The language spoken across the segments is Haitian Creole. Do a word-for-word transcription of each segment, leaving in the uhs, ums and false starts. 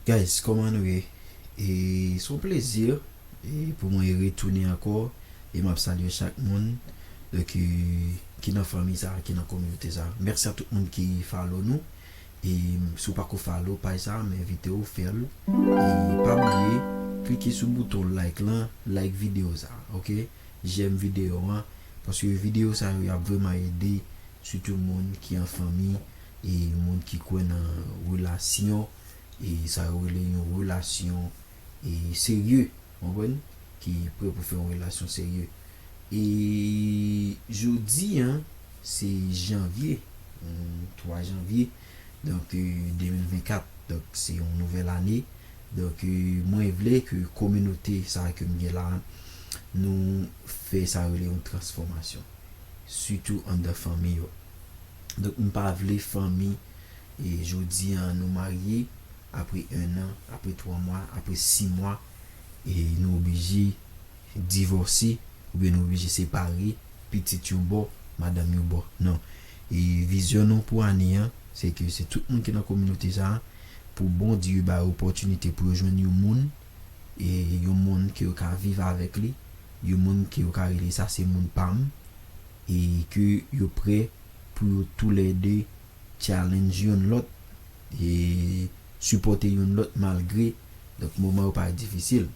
Guys, kòman nou ye? E se yon plezi e pou mwen retounen ankò e m ap salye chak moun donk e, ki nan fanmi sa, ki nan kominote sa. Mèsi a tout moun ki follow nou. E si w pako follow paj sa, m envite w fè l. E pa bliye klike sou bouton like lan, like videyo sa, oke? J'aime videyo an, paske videyo sa yo y ap vrèman ede sitou moun ki an fanmi e moun ki kwè nan relasyon e sa yo rele yon relasyon e serye, w konprann? Ki prè pou fè yon relasyon serye. E jodi an, se janvye, hmm, twa janvye, donk, e, de mil vennkat, donk, se yon nouvèl ane. Donk, e, mwen vle ke kominote sa ke m gen la, nou fè sa rele yon transfòmasyon, sitou anndan fanmi yo. Donk, m pa vle fanmi, e jodi an, nou marye, apre en an, apre twa mwa, apre sis mwa, e nou oblije divòse, oubyen nou oblije separe, pitit yon bò, madanm yon bò. Non. E vizyon nou pou ane an, se ke se tout moun ki nan kominote sa a, pou Bondye ba yo opòtinite pou yo jwenn yon moun, e yon moun ke yo ka viv avèk li, yon moun ke yo ka rele sa se moun pa m, e ke yo prè pou yo toulède challenge youn lòt, e sipòte youn lòt malgre, donk, moman yo parèt difisil.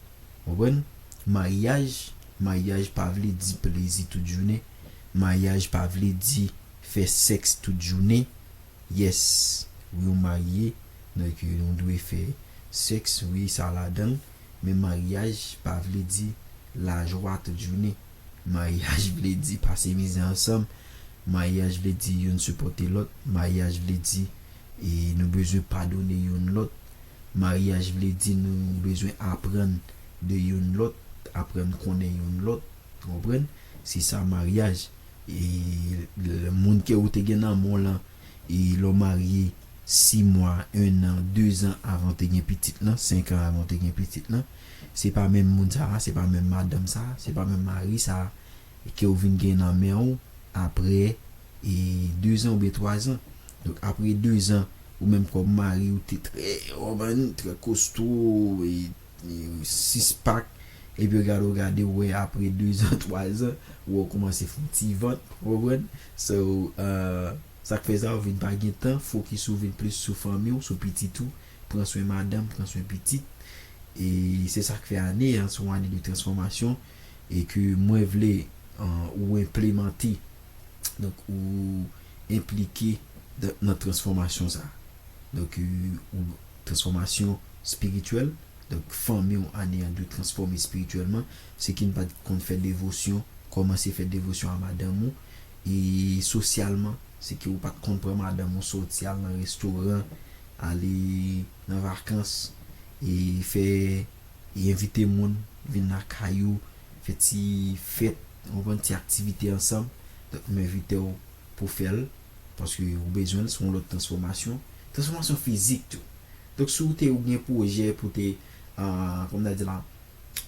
Konprann? Maryaj, maryaj pa vle di plezi tout jounen. Maryaj pa vle di fè sèks tout jounen. Yes, wi, ou marye, donk, nou dwe fè sèks, wi, sa ladan l. Men maryaj pa vle di lajwa tout jounen. Maryaj vle di pase mizè ansanm. Maryaj vle di youn sipòte lòt. Maryaj vle di, e, nou bezwen padone youn lòt. Maryaj vle di nou bezwen aprann de youn lòt, aprann konnen youn lòt. Ou konprann? Se sa maryaj. E l-, moun ke ou te gen nan men w lan, e lè w marye sis mwa, en an, de zan avan w te gen pitit lan, senk an avan w te gen pitit lan, se pa menm moun sa a, se pa menm madanm sa a, se pa menm mari sa a ke w vin gen nan men w apre, e, de zan oubyen twa zan. Donk, apre de zan, ou menm kòm mari, ou te trè, ou konprann, trè kosto, e, e, sis pak, epi w gade, w gade, w wè apre de zan, twa zan, w wè w kòmanse fè yon ti vant, ou konprann? So, euh, sa k fè sa, ou vin pa gen tan, fokis ou vin plis sou fanmi w, sou pitit ou, pran swen madanm, pran swen pitit. E se sa k fè ane an, se yon ane de transfòmasyon, e ke mwen vle, euh, ou enplemante, donk, ou enplike dan-, nan transfòmasyon sa. Donk, euh, ou transfòmasyon espirityèl. Donk, fanmi w ane an dwe transfòme espirityèlman. Si ke n pa t konn fè devosyon, kòmanse fè devosyon a madanm ou. E sosyalman, si ke ou pa t konn pran madanm ou soti al nan restoran, ale nan vakans, e fè, e envite moun vin lakay ou, fè ti fèt, ou konprann, ti aktivite ansanm. Donk, m envite w pou fè l, paske ou bezwen l, se yon lòt transfòmasyon. Transfòmasyon fizik tou. Donk, si w te ou gen pwojè pou te, ah, kòman n a di la,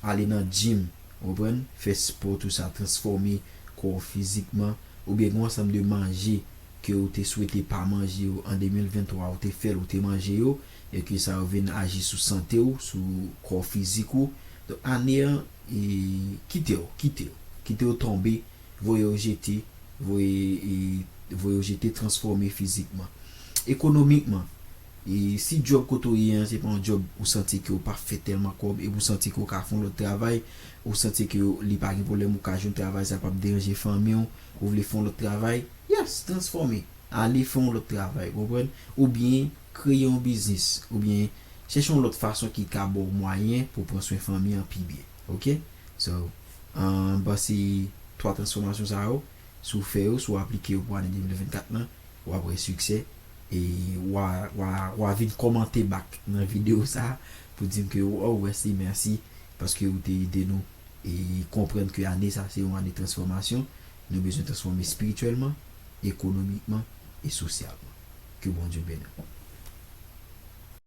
ale nan gym, ou konprann, fè spò, tou sa, transfòme kò w fizikman, oubyen gen yon ansanm de manje ke ou te swete pa manje yo an de mil venntwa, ou te fè l, ou te manje yo, e ke sa yo vin aji sou sante w, sou kò fizik ou. Donk, ane an, e, kite w, kite w, kite w tonbe, voye w jete, voye, e, voye w jete, transfòme fizikman. Ekonomikman, e si djòb kote w ye an, se pa yon djòb ou santi ke w pa fè tèlman kòb, epi ou santi ke w ka fè yon lòt travay, ou santi ke li pa gen pwoblèm, ou ka jwenn travay, sa p ap deranje fanmi w, ou vle fè yon lòt travay, yes, transfòme, ale fè yon lòt travay, konprann? Oubyen kreye yon biznis, oubyen chèche yon lòt fason ki ka ba w mwayen pou w pran swen fanmi an pi byen, oke? So, an, m panse twa transfòmasyon sa yo, si w fè yo, si w aplike yo pou ane de mil vennkat lan, w ap wè siksè. E w a, w a, w a vin kòmante back nan videyo sa a pou di m ke, oh, Wesley, mèsi, paske ou te ede nou e konprann ke ane sa se yon ane transfòmasyon. Nou bezwen transfòme espirityèlman, ekonomikman e sosyalman. Ke Bondye beni w.